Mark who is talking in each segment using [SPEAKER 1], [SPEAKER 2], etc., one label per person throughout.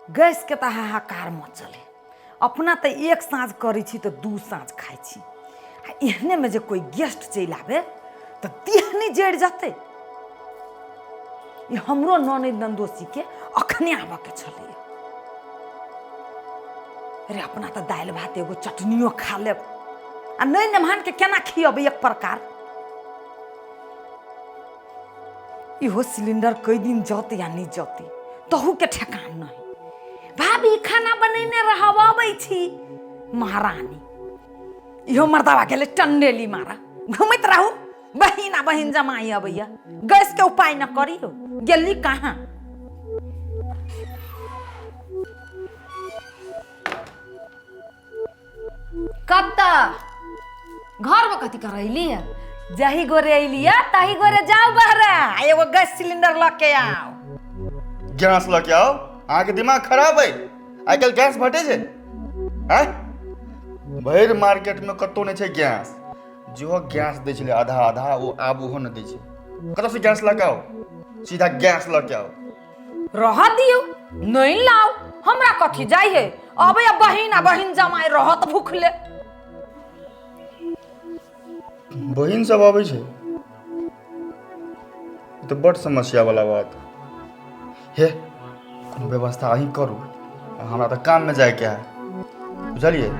[SPEAKER 1] गैसके तऽ हाहाकार मचल है। अपना तऽ एक साँझ करै छी तऽ दू साँझ खाइ छी, आ एहनेमे जे कोइ गेस्ट चलि आबै तऽ देह नहि जरि जेतै। ई हमरो ननैद नन्दोसीके अखने आबऽके छलैए। अरे अपना तऽ दालि भात एगो चटनियो खा लेब, आ नहि नेमहानके केना खियबै एक प्रकार। इहो सिलेंडर कई दिन जते या नहि जते तहू के ठेकान नहीं। भाभी खाना बनेने रहब, अबै छी महारानी। इहो मर्दावा गेलै टंडेली मारा, घूमैत रहू बहिन आ बहिन जमाई अबैया, गैस के उपाय न करियो। गेली कहाँ? कतऽ घर में कथी करैली है? जही गोरे अइली है तही गोरे जाओ बहरा, आ एगो गैस सिलेंडर लऽ के आओ।
[SPEAKER 2] गैस लऽ के आओ? अहाँके दिमाग खराब अइ? आइ काल्हि गैस भेटै छै? आँय, भरि मार्केटमे कतहु नहि छै गैस। जेहो गैस दै छलै आधा आधा, ओ आब ओहो नहि दै छै। कतऽसँ गैस लऽ के आओ? सीधा गैस लऽ के आओ।
[SPEAKER 1] रह दियौ, नहीं लाओ, हमरा कथी जाइ है। अबे बहिन आ बहिन जमाई रहत भूखले।
[SPEAKER 2] बहिन सब अबै छै ई तऽ बड समस्या वाला बात हे। कोनो व्यवस्था अहीं करू, हमरा तऽ काममे जायके है, बुझलियै?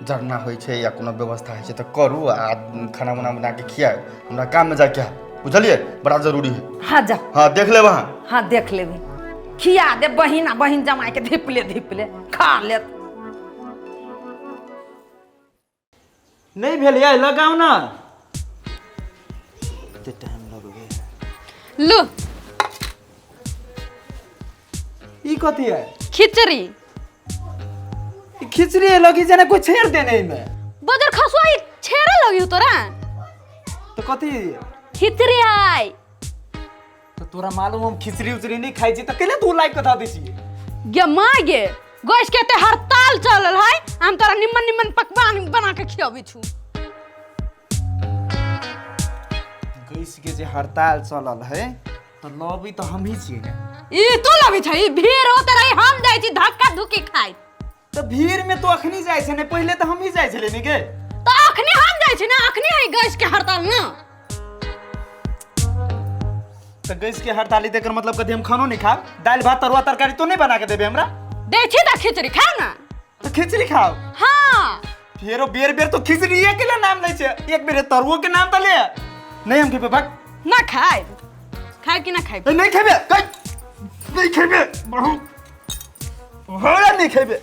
[SPEAKER 2] जरना होइ छै या कोनो व्यवस्था होइ छै तऽ करू, आ खाना उना बना के खियाउ, हमरा काममे जायके है, बुझलियै? बड़ा जरूरी है।
[SPEAKER 1] हाँ जा।
[SPEAKER 2] हाँ, देख लेब अहाँ।
[SPEAKER 1] हाँ देख लेबै, खिया दे बहिन आ बहिन जमाई के, धिपले धिपले खा लेत।
[SPEAKER 3] नहि भेल यै, लगाउ ने, कते टाइम लगबै।
[SPEAKER 4] लू।
[SPEAKER 3] ई कथी है?
[SPEAKER 4] खिचड़ी।
[SPEAKER 3] ई खिचड़ी है लगी जेना कोई छेड़ देने एहिमे।
[SPEAKER 4] बजर खसुआ, ई छेड़े लगी तोरा?
[SPEAKER 3] तऽ कथी?
[SPEAKER 4] खिचड़ी है।
[SPEAKER 3] तऽ तोरा मालूम हम खिचड़ी उचड़ी नहि खाइ छी, तऽ कैले तू लाइक कथा दै छी?
[SPEAKER 4] गे माँ गे, गैस के एते हड़ताल चलल है, हम तोरा निम्मन निम्मन पकवान बना के खियाबै छु।
[SPEAKER 3] गैस के जे हड़ताल चलल है तऽ लबी तऽ हमही छियै ने।
[SPEAKER 4] ई तू लबी छै? ई भीड़ होते रही, हम जाइ छी धक्का धुक्की खाइ।
[SPEAKER 3] तऽ भीड़ में तो अखनी जाइ छै ने, पहिले तऽ हमही जाइ छलियै ने गे।
[SPEAKER 4] तऽ अखनी हम जाइ छी ने, अखनी है गैस के हड़ताल ने।
[SPEAKER 3] तऽ गैस के हड़ताली तेकर मतलब कथी, हम खानो नहीं खाब? दालि भात तरुआ तरकारी तो नहीं बना के देबे हमरा?
[SPEAKER 4] दै छी तऽ खिचड़ी खाउ ने।
[SPEAKER 3] तऽ खिचड़ी खाओ?
[SPEAKER 4] हाँ।
[SPEAKER 3] फेरो बेर बेर तो खिचड़िए के लिए नाम लै छै, एक बेर तरुओ के नाम तऽ ले। नहीं हम खेबे, भाग।
[SPEAKER 4] ना खाए? खाए कि ना खाए?
[SPEAKER 3] ए, नहीं खेबे, नहीं खेबे, बहुत हमरा नहीं खेबे।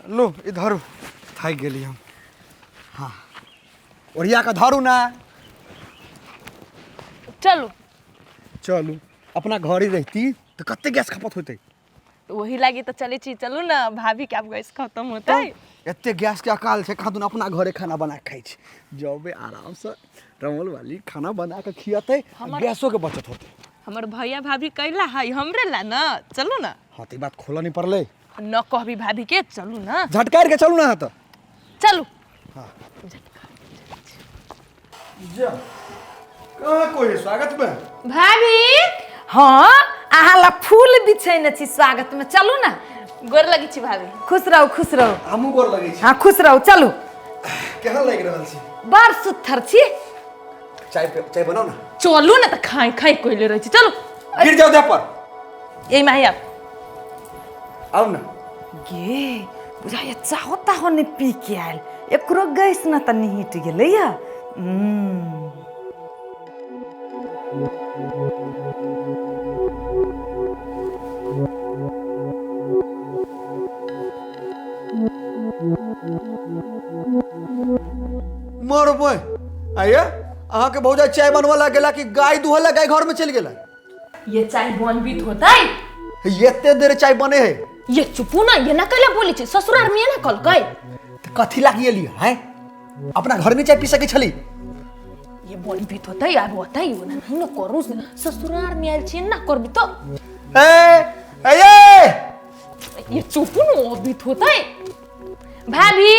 [SPEAKER 5] लो इधर थाकि गेली हम। हाँ, ओरिया कऽ धरू ना।
[SPEAKER 6] चलू।
[SPEAKER 5] चलू, अपना घर ही रहती तऽ कते गैस खपत होतै।
[SPEAKER 6] तऽ वही लागी तऽ चलै छी। चलू ने भाभी के, आब गैस खत्म होतै।
[SPEAKER 5] एते गैस के अकाल छै, कहाँ दुन अपना घरे खाना बना के खाइ छी। जबे आरामसँ रमल वाली खाना बना के खियतै, गैसो के बचत होतै।
[SPEAKER 6] हमर भैया भाभी कैला है हमरे ला न, चलू ना।
[SPEAKER 5] हाँ, तऽ ई बात खोलऽ नहीं पड़लै।
[SPEAKER 6] न कहबी भाभी के, चलू ना।
[SPEAKER 5] झटकार के चलू ना तऽ।
[SPEAKER 6] चलू।
[SPEAKER 5] जा, कहाँ कोई है स्वागत में?
[SPEAKER 4] भाभी।
[SPEAKER 1] हाँ, अहाँ ला फूल बिछेने छी स्वागत में, चलू ना।
[SPEAKER 6] गोर लगी छी भाभी।
[SPEAKER 1] खुश रहू, खुश रहू।
[SPEAKER 5] हमहूँ गोर लगै छी।
[SPEAKER 1] हाँ, खुश रहू, चलू।
[SPEAKER 5] केहन लागि रहल छी?
[SPEAKER 1] बड़ सुथर छी।
[SPEAKER 5] चाय चाय बनाउ ना।
[SPEAKER 6] चलू ना, तऽ खाई खाई कोइले रहै छी, चलू।
[SPEAKER 5] गिर जाओ देह पर।
[SPEAKER 6] एहि माही आब।
[SPEAKER 5] आउ ना।
[SPEAKER 1] गे बुझाइए चाहो ताहो नहि पी के आयल, एकरो गैस न तऽ निहिट गेलैया।
[SPEAKER 5] मरबै आइए, अहाँके भौजाई चाय बनबऽ लए गेला कि गाय दुहऽ लए गाय घरमे चलि गेला?
[SPEAKER 6] ये चाय बनबित होतै।
[SPEAKER 5] एते देर चाय बने है?
[SPEAKER 6] ये चुपू ना, ये ना कैला बोली छी, ससुरार में ना कहलकै।
[SPEAKER 5] तऽ कथी लागी एली है? अपना घर में चाय पी सकै छली।
[SPEAKER 6] ये बनबित होतै, आब होतै ओना नहीं न करू, ससुरार में आयल छी ना करबी तो।
[SPEAKER 5] ए ए ए
[SPEAKER 6] ये चुपू न, अबित होतै। भाभी,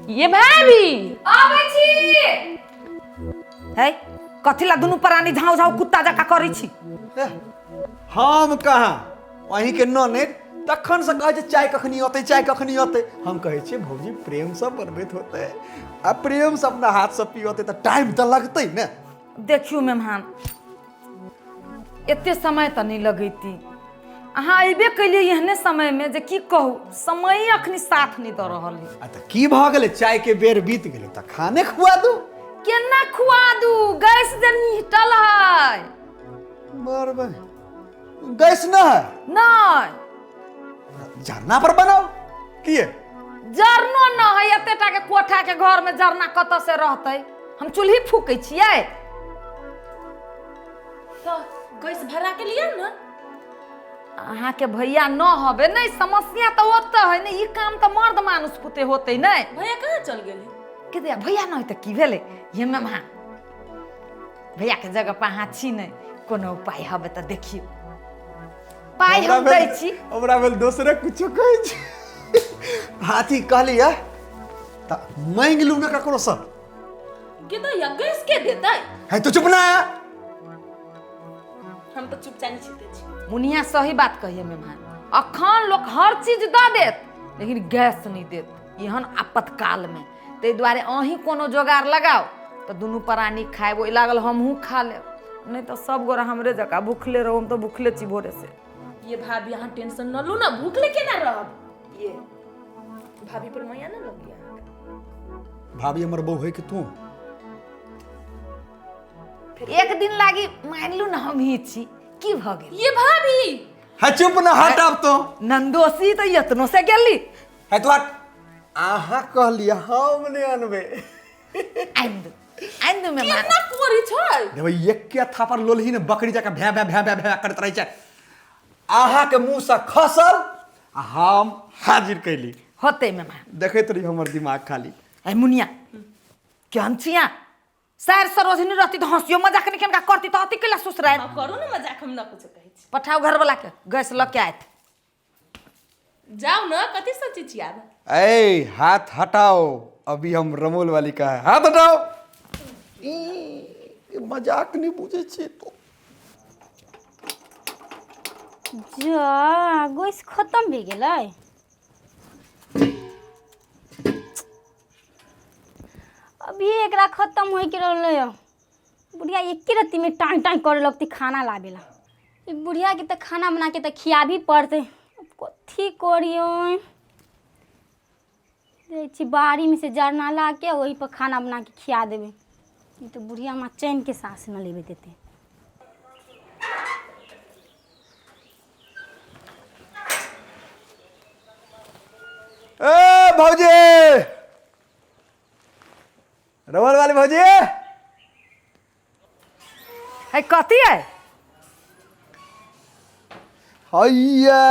[SPEAKER 6] ये भाभी।
[SPEAKER 1] आबै छी। है कथी ला दुनू प्राणी झाँव झाँव कुत्ता जकाँ करै छी?
[SPEAKER 5] हम कहाँ, अहीँके ननैद तखन से कहै छै चाय कखनी अतै, चाय कखनी अतै। हम कहै छियै भौजी प्रेमसँ बनबैत होतै आ प्रेमसँ अपना हाथसँ पियतै तऽ टाइम तऽ लगतै ने।
[SPEAKER 1] देखियौ मेहमान, एते समय तऽ नहि लगैती। अहाँ अयबे केलियै एहने समयमे जे की कहू, समय अखनी साथ नहि दऽ रहल है।
[SPEAKER 5] आ तऽ की भऽ गेलै, चायके बेर बीत गेलै तऽ खाने खुआ दू।
[SPEAKER 1] केना खुआ दू, गैस जे निहटल है।
[SPEAKER 5] बरबर गैस न है?
[SPEAKER 1] नहि।
[SPEAKER 5] झरना पर बनाओ किए?
[SPEAKER 1] जरनो न है, एते टा के कोठा के घर में जरना कतऽ से रहतै? हम चूल्ही फूकै छियै।
[SPEAKER 6] तऽ गैस भरा के लिअ ने।
[SPEAKER 1] अहाँके भैया न हबे नहि, समस्या तऽ ओतऽ है ने। ई काम तऽ मर्द मानुस पुते होतै नहि।
[SPEAKER 6] भैया कहाँ चल गेलै?
[SPEAKER 1] के दैया भैया न है तऽ की भेलै? ये मेहमान भैया के जगह पर अहाँ छी नहि, कोनो उपाय हबे तऽ देखियौ। पाइ हम दै छी।
[SPEAKER 5] हमरा भेल दोसरे कुछो कहै छी। हाथी कहलियै तऽ मांगि लू ने ककरोसँ।
[SPEAKER 6] के दैया गैस के देतै?
[SPEAKER 5] है तो चुप ना।
[SPEAKER 6] हम तऽ चुपचाप छिते छी।
[SPEAKER 1] मुनिया सही बात कहिए मेहमान, अखन लोक हर चीज दऽ देत लेकिन गैस नहि देत एहन आपातकाल में। ताहि दुआरे अहीं कोनो जोगाड़ लगाओ तऽ दुनू प्राणी खायब, ओहि लागल हमहूँ खा लेब, नहि तऽ सब गोरा हमरे जकाँ भूखले रहू। हम तऽ भूखले छी भोरे से।
[SPEAKER 6] ये भाभी अहाँ टेंशन न लू ना, भूखले केना रहब? ये भाभी पर माया न लग गया?
[SPEAKER 5] भाभी हमर बहू है कि तू?
[SPEAKER 1] एक दिन लागी मान लू ना हम ही छी, की भऽ गेल?
[SPEAKER 6] ये भाभी
[SPEAKER 5] है चुप ना, हट अब तो।
[SPEAKER 1] नंदोसी तऽ यतनो से गेली।
[SPEAKER 5] है तो हट। अहाँ कहलियै हम नहि अनबै।
[SPEAKER 1] आनि दू, आनि दू मेहमान।
[SPEAKER 6] केना कोरी छै?
[SPEAKER 5] देखबै एके थापर लोलही ने बकरी जकाँ भै भै भै भै भै करैत रहै छै। अहाँके मुँहसँ खसल आ हम हाजिर कैली।
[SPEAKER 1] होतै मेहमान।
[SPEAKER 5] देखैत रही हमर दिमाग खाली।
[SPEAKER 1] ऐ मुनिया केहन छिया, सैर सरोजनी रहती तऽ हँसियो मजाक नहि केनका करती तऽ अति कैला सुसराय।
[SPEAKER 6] हाँ, करू ने मजाक, हम न कुछो कहै छी।
[SPEAKER 1] पठाओ घरवला के, गैस लऽ के आयत।
[SPEAKER 6] जाउ न, कथी सोचै छी आब?
[SPEAKER 5] ए हाथ हटाओ, अभी हम रमोल वाली का है, हाथ हटाओ। ई मजाक नहीं बुझे छी तो।
[SPEAKER 7] जा गैस खत्म भए गेलै। अभी एकरा खत्म होइके रहलै। बुढ़िया एके रत्तीमे टाँय टाँय करे लगतै खाना लाबेला। ई बुढ़ियाके तऽ खाना बनाके तऽ खियाबही पड़तै। कथी करियै, जाइ छी बाड़ीमे से जरना लाके ओहि पर खाना बनाके खिया देबै। ई तऽ बुढ़िया हमरा चैनके साँस न लेबे देतै।
[SPEAKER 5] ए भौजी, रमोल वाली भौजी।
[SPEAKER 1] है कथी है?
[SPEAKER 5] हैया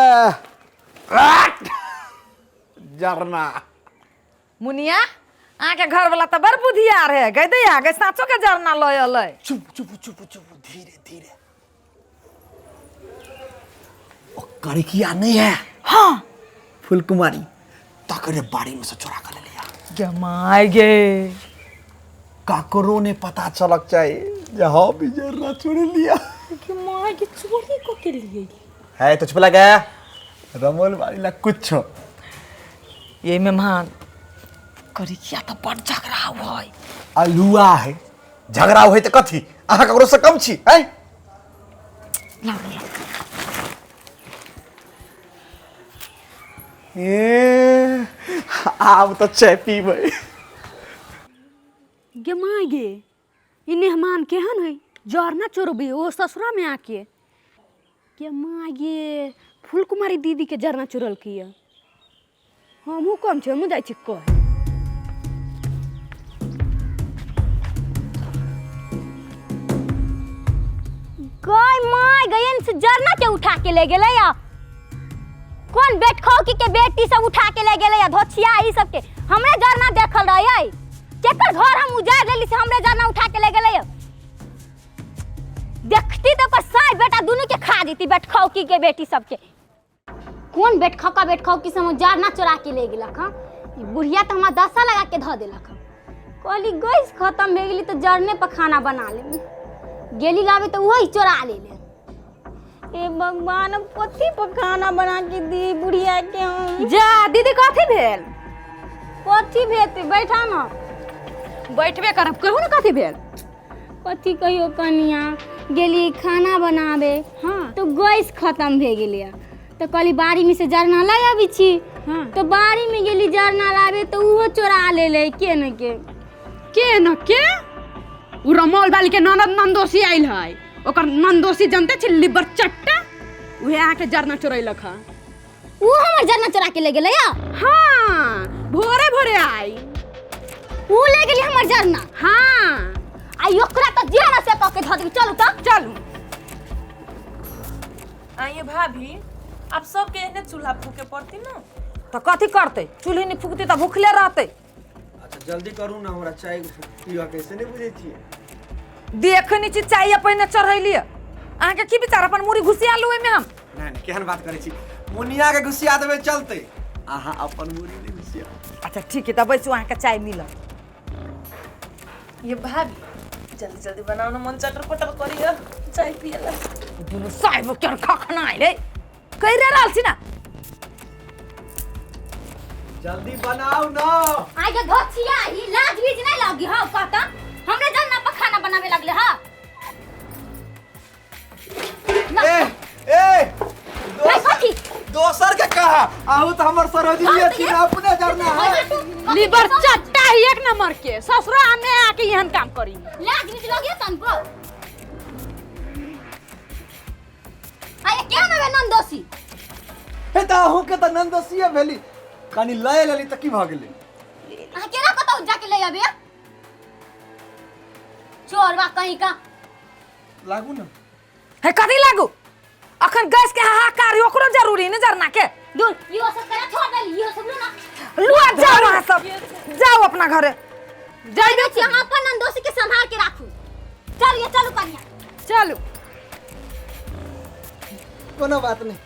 [SPEAKER 5] जरना।
[SPEAKER 1] मुनिया अहाँके घरवला तऽ बड़ बुधियार है। गै दैया गै, साँचो के जरना लऽ अलै।
[SPEAKER 5] चुप चुप चुप चुप, धीरे धीरे। ओ करिकिया नहीं है?
[SPEAKER 1] हाँ।
[SPEAKER 5] फुलकुमारी तकरे बाड़ी में से चुरा कर ले लिया।
[SPEAKER 1] गे my गे,
[SPEAKER 5] काकरो ने पता चलक चाहिए जे हम भी जरना चोरी लिया।
[SPEAKER 6] के माय के, चोरी को के लिए
[SPEAKER 5] है तो चुप लगा रमोल वाली ला कुछ।
[SPEAKER 1] ये मेहमान करिकिया तऽ बड़ झगड़ा है।
[SPEAKER 5] अलुआ है, झगड़ा है तऽ कथी, अहाँ ककरो से कम छी? है
[SPEAKER 1] लाउ लाउ।
[SPEAKER 5] ए आब तऽ चाय पीबै।
[SPEAKER 4] गे माय गे, ई मेहमान केहन है, जरना चोरबे ओ ससुरा में आके। गे माय गे, फूलकुमारी दीदी के जरना चोरलकै। हमहूँ कम छी, हमहूँ जाइ छी कहे।
[SPEAKER 7] गय my गयन से जरना के उठा के ले गेलै या कौन बेटखौकी के बेटी सब उठा के ले गेलै या धोछिया ई सब के। हमरे जरना देखल रहै, केकर घर हम उजाड़ लेली से हमरे जरना उठा के ले गेलै। देखती तो ओकर साय बेटा दुनू के खा जेती बेटखौकी के बेटी सबके। कौन बेटखौका बेटखौकी सब जरना चोरा के ले गेलक। हँ, ई बुढ़िया तऽ हमरा दशा लगा के धऽ देलक। हँ, कहली गैस खत्म भए गेली तऽ जरने पर खाना बना लेब। गेली लाबे तऽ वही चोरा लेले। ए भगवान, अब कथी पर खाना बना के दी बुढ़िया के हम?
[SPEAKER 4] जा दीदी, कथी भेल?
[SPEAKER 7] कथी भेल? बैठा ना।
[SPEAKER 4] बैठबे करब, कहू ने कथी भेल?
[SPEAKER 7] कथी कहियो कनिया, गेली खाना बनाबे।
[SPEAKER 4] हाँ।
[SPEAKER 7] तो गैस खत्म भए गेलै, तऽ कहली बाड़ी में से जरना लै आबै छी।
[SPEAKER 4] हाँ।
[SPEAKER 7] तो बाड़ी में गेली जरना लाबे तऽ उहो चोरा लेले के न के।
[SPEAKER 4] के न के? उ रमौल वाली के ननद नंदोसी आइल है, ओकर नंदोसी जानते छी, लिबर चट्टा, उहे आके जरना चोरैलक है।
[SPEAKER 7] उ हमर जरना चोरा के ले गेलै या?
[SPEAKER 4] हाँ, भोरे भोरे आई।
[SPEAKER 7] उ ले गेली हमर जरना?
[SPEAKER 4] हाँ।
[SPEAKER 7] आ ओकरा तऽ जे न से कऽ के धऽ देबी। चलू तऽ।
[SPEAKER 4] चलू।
[SPEAKER 6] आइए भाभी, आप सबके एहने चूल्हा फूके पड़ती ना।
[SPEAKER 1] तऽ कथी करतै? चूल्ही नहि फूकतै तऽ भूखले रहतै।
[SPEAKER 5] अच्छा जल्दी करू ना, हमरा चाय पीबा कैसे नहीं बुझै छियै।
[SPEAKER 1] देखै नहि छी, चाय पहिने चढ़ैलियै। अहाँके की विचार? अपन मुड़ी घुसिया लू ओहिमे हम?
[SPEAKER 5] नहीं नहीं, केहन बात करै छी, मुनिया के घुसिया देबै चलतै, अहाँ अपन मुड़ी नहीं घुसिया।
[SPEAKER 1] अच्छा ठीक है, तऽ बैसू, अहाँके चाय मिलत।
[SPEAKER 6] ये भाभी, जल्दी जल्दी बनाओ ना, मन चटर पटर करियो चाय पियला।
[SPEAKER 1] दुनू साहेब के खखना रे, कहि रहल छी ना।
[SPEAKER 5] जल्दी बनाओ ना।
[SPEAKER 7] आगे घोचिया ही लाज बीज नहीं लगी? हाँ, कहता हमरे जरना पर खाना बनावे लगले। हाँ।
[SPEAKER 5] ए ए।
[SPEAKER 7] भाई, कथी?
[SPEAKER 5] दोसर के कहा, आहू तो हमर सरोजिनी छी ना, अपने जरना है।
[SPEAKER 4] लिबर चट्टा ही एक नंबर के, ससुरा में आके एहन काम करी।
[SPEAKER 7] लाज बीज लगी तनको? आये क्या ना नंदोसी?
[SPEAKER 5] हे तऽ अहूँ के तऽ नंदोसिए भेली, कनी लय लेली तऽ की भऽ गेलै?
[SPEAKER 7] अहाँ केना कतौ जाके ले आबे चोरवा कहीं का।
[SPEAKER 5] लागू ना।
[SPEAKER 1] हे कथी लागू? अखन गैस के हाहाकार, ओकरो जरूरी ने जरना के।
[SPEAKER 7] दूर यो सब करा छोड़ देली, यो सब लो ना।
[SPEAKER 1] लुआ जाओ, अहाँ सब जाओ अपना घरे।
[SPEAKER 7] जाय छी, अहाँ अपन नंदोसी के संभाल के राखू। चल ये, चलू कनिया।
[SPEAKER 4] चलू।
[SPEAKER 5] कोनो बात नहीं,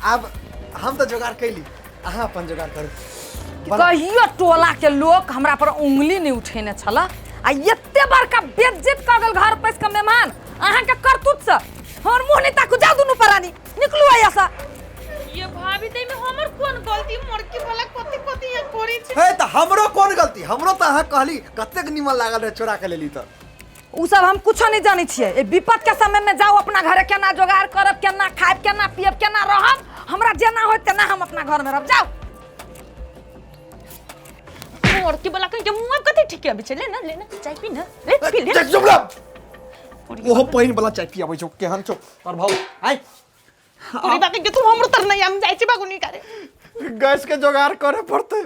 [SPEAKER 5] आब हम तऽ जोगाड़ कैली, अहाँ अपन जोगाड़ करू।
[SPEAKER 1] कहियो टोला के लोक हमरा पर उंगली नहीं उठेने छला, आ एते बड़का बेज्जत कऽ गेल घर पैस के मेहमान अहाँके करतूत से। हमर मुँह नहीं ताकू, जाउ दुनू प्राणी, निकलू एहिसँ।
[SPEAKER 6] ये भाभी, तै में हमर कोन गलती? मरकी वाला कथी कथी यहाँ करै छै?
[SPEAKER 5] हे तऽ हमरो कोन गलती? हमरो तऽ अहाँ कहली कतेक निमन लागल रहे, चोरा के लेली तऽ।
[SPEAKER 1] उ सब हम कुछो नहीं जानै छियै। ए विपद के समय में जाउ अपना घरे, केना जोगाड़ करब, केना खायब, केना पियब, केना रहब, हमरा जेना होय तेना हम अपना घर में रहब। जाउ।
[SPEAKER 6] मरकी वाला कहीं के मुँह कथी ठीक अबै छै? ले ना, ले ना, चाय पी ना, ले पी ले।
[SPEAKER 5] चुप रह, ओहो पानि वाला चाय पियाबै छौ, केहन छौ तोर भाऊ आइ।
[SPEAKER 6] पूरी बाकी के तू हमरो तर नहीं, हम जाइ छी बागुनी करे।
[SPEAKER 5] गैस के जोगाड़ करे पड़तै।